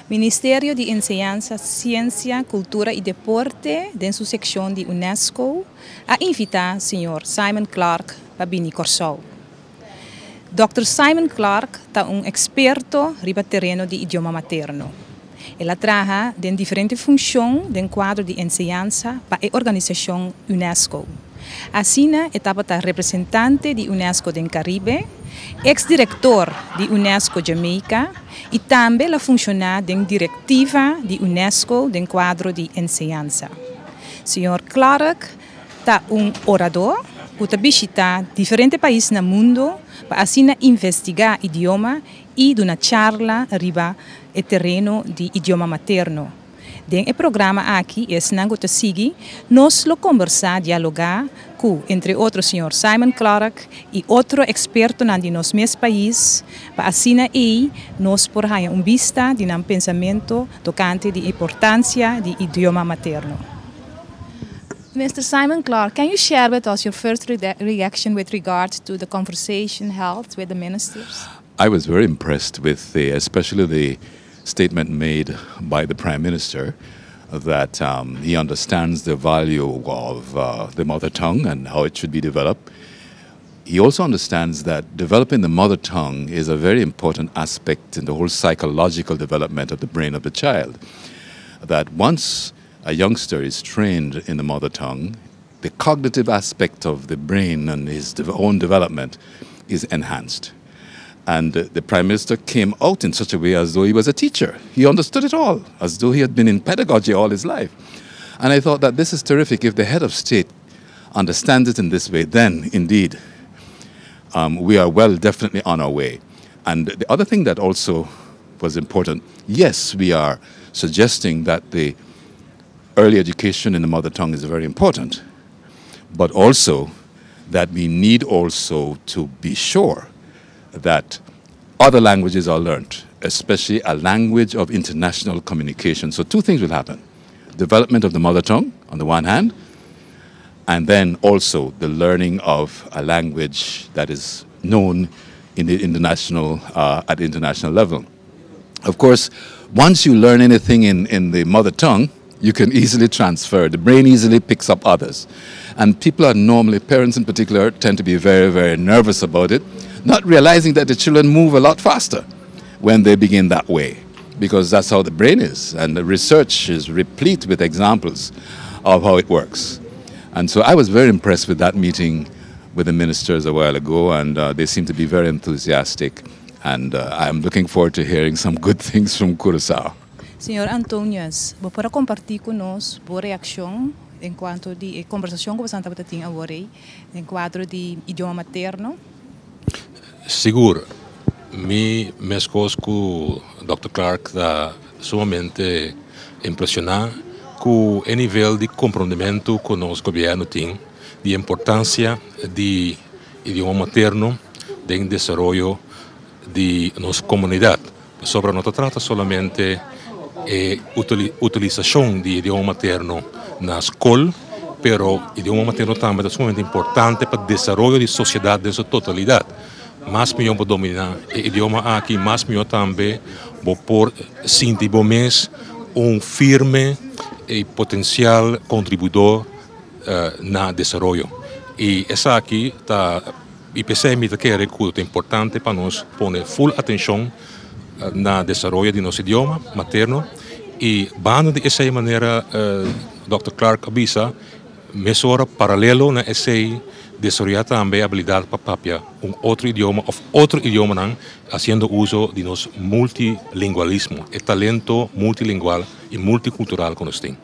Ministerio di Enseñansa, Siensia, Kultura i Deporte, den su sekshon di UNESCO, a invitá señor Simon Clark pa bini Kòrsou. Dr. Simon Clark ta un eksperto riba tereno di idioma materno. El a traha den diferente funshon den kuadro di enseñansa pa e organisashon UNESCO. Asina e tabata representante di UNESCO den Karibe, eks-direktor di UNESCO Jamaica i tambe el a funshoná den direktiva di UNESCO den kuadro di enseñansa. Señor Clark ta un oradó ku ta bishitá diferente pais na mundu pa asina investigá idioma i duna charla riba e tereno di idioma materno. Den e programa aki, esnan ku ta sigui, nos lo kombersá, dialogá ku, entre otro, señor Simon Clark i otro ekspertonan di nos mes pais, pa asina ei nos por haña un bista di nan pensamentu tokante di importansia di idioma materno. Mr. Simon Clark, can you share with us your first reaction with regard to the conversation held with the ministers? I was very impressed with especially the statement made by the Prime Minister that he understands the value of the mother tongue and how it should be developed. He also understands that developing the mother tongue is a very important aspect in the whole psychological development of the brain of the child. That once a youngster is trained in the mother tongue, the cognitive aspect of the brain and his own development is enhanced. And the Prime Minister came out in such a way as though he was a teacher. He understood it all, as though he had been in pedagogy all his life. And I thought that this is terrific. If the head of state understands it in this way, then indeed we are well definitely on our way. And the other thing that also was important, yes, we are suggesting that the early education in the mother tongue is very important, but also that we need also to be sure that other languages are learned, especially a language of international communication. So two things will happen. Development of the mother tongue on the one hand, and then also the learning of a language that is known at the international level. Of course, once you learn anything in the mother tongue, you can easily transfer. The brain easily picks up others. And people are normally, parents in particular, tend to be very, very nervous about it, not realizing that the children move a lot faster when they begin that way, because that's how the brain is. And the research is replete with examples of how it works. And so I was very impressed with that meeting with the ministers a while ago, and they seem to be very enthusiastic. And I'm looking forward to hearing some good things from Curacao. Señor Antonius, bo por kompartí ku nos bo reakshon enkuanto di kombersashon ku boso tabatin awor den kuadro di idioma materno? Sigur. Mi meskos ku Dr. Clark ta sumamente impreshoná ku e nivel di komprondementu ku nos gobièrnu tin di importansia di idioma materno den desaroyo di nos komunidat. Pasobra no ta trata solamente utilisashon di idioma materno na skol, pero idioma materno tambe ta sumamente importante pa desaroyo di sosiedat den su totalidat. Mas mihó bo dominá e idioma aki, mas mihó tambe bo por sinti bo mes un firme i potensial kontribuidó na desaroyo. I esaki ta i p'esei mi ta kere ku ta importante pa nos pone full atenshon na desaroyo di nos idioma materno i banda di esei, manera Dr. Clark a bisa, mesora paralelo na esei, desaroyá tambe abilidat pa papia un otro idioma òf otro idiomanan, hasiendo uso di nos multilingualismo, e talento multilingual i multikultural ku nos tin.